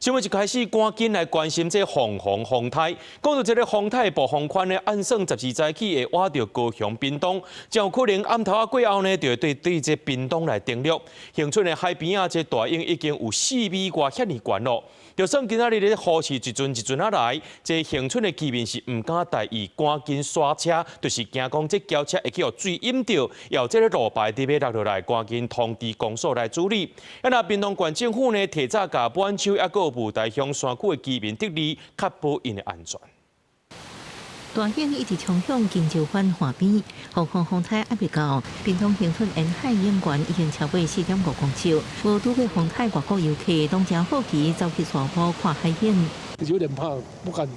新聞一開始，趕緊來關心這鳳凰風颱。講到這个風颱暴風圈呢，按算12早起會倚著高雄屏東，真有可能暗頭仔過後呢，就會對這屏東來登陸。恆春的海邊仔，這大湧已經有4米外遐爾懸囉。就算今仔日咧雨是一陣一陣仔來，這恆春的居民是毋敢大意，趕緊剎車，就是驚講這轎車會去予水淹著，予這个路牌佇欲落落來，趕緊通知公所來處理。啊，若屏東縣政府呢，提早共滿洲抑閣有霧台鄉山區的居民撤離，確保𪜶的安全。大湧一直衝向金洲灣岸邊，鳳凰風颱猶未到，屏東恆春沿海湧懸已經超過4.5公尺。無拄過風颱，外國遊客攏誠好奇，走去沙埔看海湧。有點怕，不敢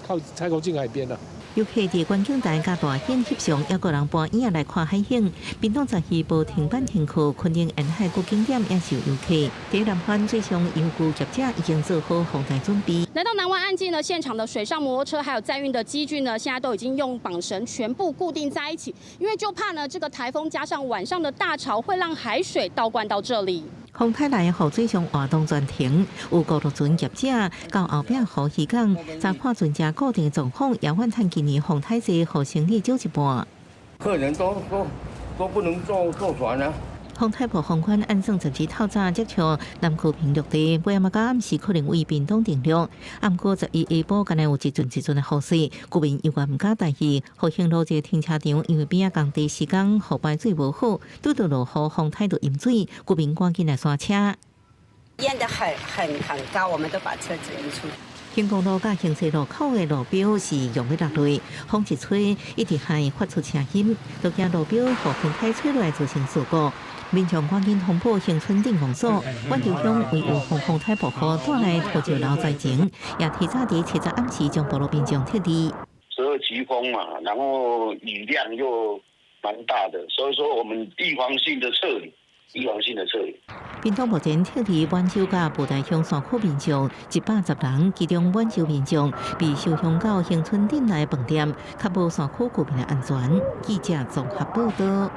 靠太靠近海邊啦。遊客佇觀景台佮大湧翕相，猶閣有人搬椅仔來看海湧。屏東十二無停班停課，墾丁沿海各景點也是有遊客。佇南灣水上遊具業者已經做好防災準備。來到南灣岸際呢，現場的水上摩托車還有載運的機具呢，現在都已經用綁繩全部固定在一起，因為就怕呢這個颱風加上晚上的大潮會讓海水倒灌到這裡。風颱來予水上活動全停，有顧路船業者到後壁湖漁港，查看船隻固定狀況，也怨嘆今年風太濟，予生意少一半。客人都不能坐船啊。風颱暴風圈按算12透早接觸南區平陸地，尾仔仔暗時可能對屏東登陸。毋過11下晡，敢若有一陣一陣的雨水，居民猶原毋敢大意。復興路這个停車場，因為邊仔工地施工，予排水無好，拄著落雨風颱就淹水，居民趕緊來剎車。淹得很高，我們都把車子移出。興光路佮興西路口的路標是用欲落淚，風一吹，一直還發出聲音，都驚路標予風颱吹落來造成事故。民眾趕緊通報恆春鎮公所，滿洲鄉為預防風颱暴雨帶來土石流災情，也提早佇7日暗時將部落民眾撤離。 12級風嘛，然後雨量又蠻大的，所以說我們預防性的撤離，預防性的撤離。屏東目前撤離滿洲佮布袋鄉山區民眾110人，其中滿洲民眾被收鄉到恆春鎮內飯店，確保山區居民的安全。記者綜合報道。